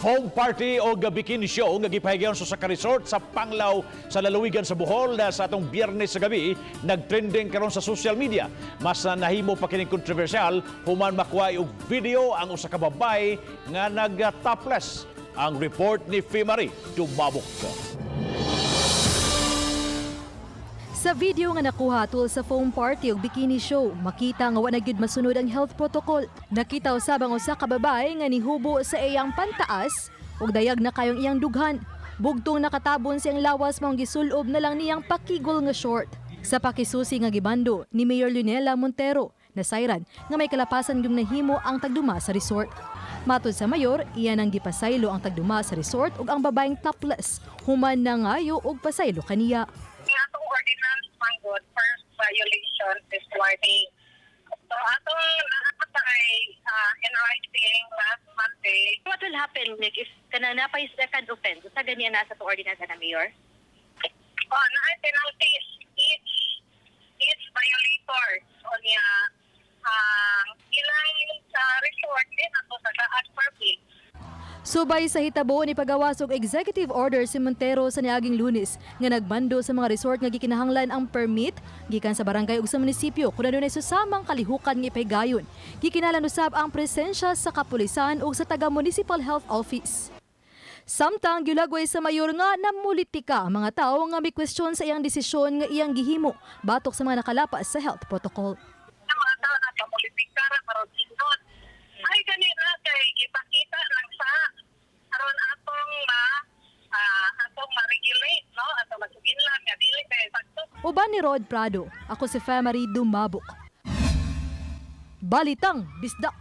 Foam party o bikini show nga gipahigayon sa usa ka resort sa Panglao sa lalawigan sa Bohol na sa atong Biyernes sa gabi nagtrending karon sa social media. Mas na nahimo pa kining kontrobersyal human makuha og video ang usa ka babae nga nag-topless. Ang report ni Fimari Dumabok. Sa video nga nakuha tul sa foam party ug bikini show, makita nga wa na gyud masunod ang health protocol. Nakita usab ang usa ka babae nga nihubo sa iyang pantaas ug dayag na kayong iyang dughan. Bugtong nakatabon siyang lawas, maong gisulob na lang niyang pakigol nga short. Sa pakisusi nga gibando ni Mayor Leonela Montero, nasayran nga may kalapasan yung nahimo ang tagduma sa resort. Matod sa mayor, iyan ang gipasaylo ang tagduma sa resort ug ang babaeng topless human nangayo og pasaylo kaniya. Ang atong ordinance manggod, first violation is warning. So atong naatay in writing last Monday. What will happen, Nick, if kanang napay second offense? Sa ganyan na sa itong ordinance na, Mayor? Oh, naay penalties each violator. So niya ang ilang sa resort din ato sa gaan permit. Subay sa hitabo, ni pagawas og executive order si Montero sa niaging Lunes nga nagmando sa mga resort nga gikinahanglan ang permit gikan sa barangay ug sa munisipyo kung adunay susamang kalihukan nga ipahigayon. Gikinahanglan usab ang presensya sa kapulisan ug sa taga Municipal Health Office. Samtang gilagway sa mayor nga namulitika ang mga tao nga may kwestiyon sa iyang desisyon nga iyang gihimo batok sa mga nakalapas sa health protocol. Ang mga tao na kamulitika ra pero sindot. Ay gani na kay gipakita lang sa aron atong ma atong ma-regulate, no, atong masuginlan nga dili kay sakto. Uban ni Rod Prado, ako si Femary Dumabok. Balitang Bisdak.